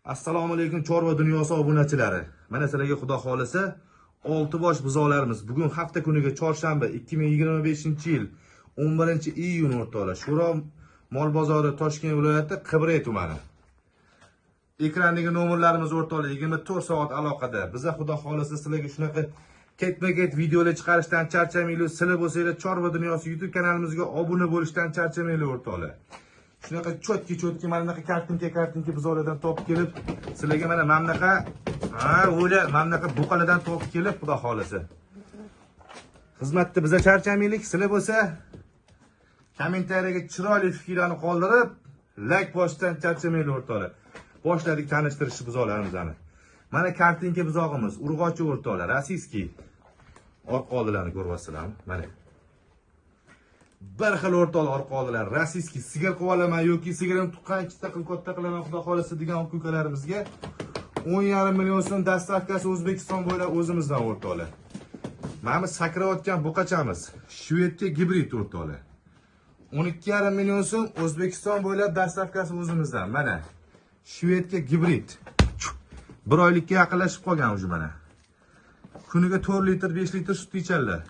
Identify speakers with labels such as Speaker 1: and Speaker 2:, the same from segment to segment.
Speaker 1: Assalomu alaykum, chorva dunyosi obunachilari. Mana sizlarga, xudo xolisa, 6 bosh buzoqlarimiz bugun hafta kuniga, chorshanba, 2025-yil 11 iyun, o'rtoqlar. Shuro mol bozori, Toshkent viloyati, Qibray tumani. Ekrandagi nomerlarimiz, o'rtoqlar, 24 soat aloqada. Biza, xudo xolisa, sizlarga shunaqa ketma-ket videolar chiqarishdan charchamanglar. Sizlar bo'lsanglar, Chorva dunyosi YouTube kanalimizga obuna bo'lishdan charchamanglar, o'rtoqlar. Shunaqa чётки чётки, mana bunaqa картинка картинка buzoqlardan topib kelib, sizlarga mana bunaqa, ha, o'la, mana bunaqa buqalardan topib kelib, xudo xolisa. Xizmatda biza charchamaylik, sizlar bo'lsa kommentariyaga chiroyli fikrlarni qoldirib, layk bosishdan charchamanglar, o'rtoqlar. Boshladik tanishtirishni buzoqlarimizni. Mana картинка buzog'imiz, urg'ochi, o'rtoqlar, российский. Orqa oldilarni ko'ryapsizlarmi? Mana. Bir xil, o'rtoqlar, orqa oldilar. Российский sigir qilib olaman yoki sigirini tuqqan ikkita qilib katta qilaman, xudo xolasa, degan ukalarimizga 10,5 million so'm, доставка si O'zbekiston bo'ylab o'zimizdan, o'rtoqlar. Mana bu sakrayotgan buqachamiz. Shvedga gibrid, o'rtoqlar. 12,5 million so'm, O'zbekiston bo'ylab доставка si o'zimizdan. Mana. Shvedga gibrid. Bir oylikka yaqinlashib qolgan уже, mana. Kuniga 4 litr, 5 litr sut ichadilar.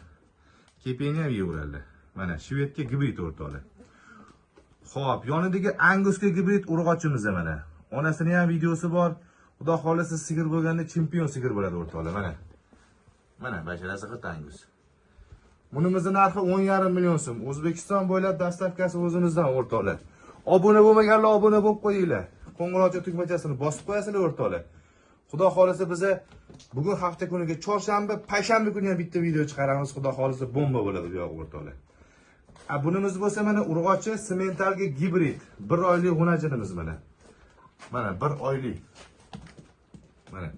Speaker 1: Kepakni ham yeyveradilar. Mana shvedga gibrid, o'rtoqlar. Xo'p, yonidagi angusga gibrid urg'ochimiz mana. Onasini ham videosi bor. Xudo xolasa, sigir bo'lganda chempion sigir bo'ladi, o'rtoqlar, mana. Mana basharasi qirt angus. Bunimizni narxi 10,5 million so'm. O'zbekiston bo'ylab доставка si o'zimizdan, o'rtoqlar. Obuna bo'lmaganlar obuna bo'lib qo'yinglar. Qo'ng'iroqcha tugmachasini bosib qo'yasizlar, o'rtoqlar. Xudo xolasa, biza bugun hafta kuniga chorshanba, payshanba kuni ham bitta video chiqaramiz. Xudo xolasa, bomba bo'ladi bu yoq, o'rtoqlar. A bunimiz bo'lsa, mana urg'ochi sementalga gibrid. Bir oylik g'unajinimiz, mana. Mana bir oylik. Mana.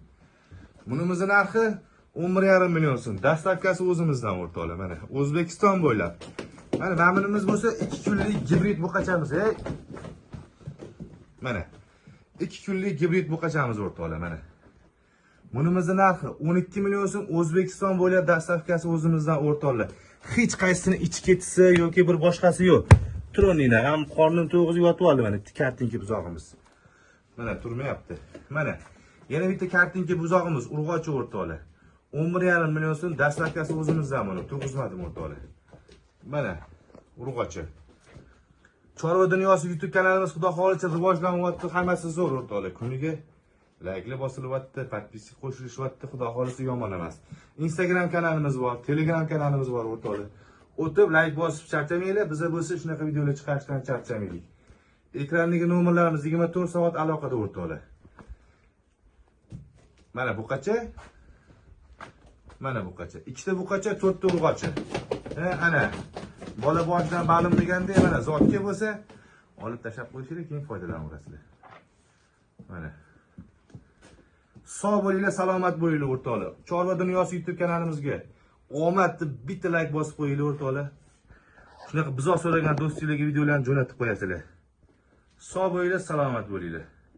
Speaker 1: Bunimizni narxi 11,5 million so'm. Доставка si o'zimizdan, o'rtoqlar, mana. O'zbekiston bo'ylab. Mana bunimiz bo'lsa 2 kunlik gibrid buqachamiz, ey. Mana. 2 kunlik gibrid buqachamiz, o'rtoqlar, mana. Bunimizni narxi 12 million so'm, O'zbekiston bo'ylab доставка si o'zimizdan, o'rtoqlar. Hech qaysisini ichi ketsa yoki bir boshqasi yo'q. Troninglar ham qornini to'yg'izib yotib oldi, mana bitta картинка buzog'imiz. Mana turmayapti. Mana yana bitta картинка buzog'imiz, urg'ochi, o'rtoqlar. 11,5 million so'm, доставка si o'zimizdan buni. Turg'izmadim, o'rtoqlar. Mana urg'ochi. Chorva dunyosi YouTube kanalimiz, xudo xolisa, rivojlanyapti, hammasi zo'r, o'rtoqlar. Kuniga layklar bosilyapti, подписка qo'shilishyapti, xudo xolisa, yomon emas. Instagram kanalimiz bor, Telegram kanalimiz bor, o'rtoqlar. O'tib layk bosib charchamanglar, biza bo'lsa shunaqa videolar chiqarishdan charchamaylik. Ekrandagi nomerlarimiz 24 soat aloqada, o'rtoqlar. Mana buqacha. Mana buqacha. Ikkita buqacha, to'rtta urg'ochi. Ha, ana. Bola boshidan ma'lum deganda, mana zotga bo'lsa olib tashlab qo'yish kerak, keyin foydalanaverasizlar. Mana. Sog' bo'linglar, salomat bo'linglar, o'rtoqlar. Chorva dunyosi YouTube kanalimizga omad deb bitta layk bosib qo'yinglar, o'rtoqlar. Shunaqa buzoq so'ragan do'stinglarga videolarni jo'natib qo'yasizlar. Sog' bo'linglar, salomat bo'linglar.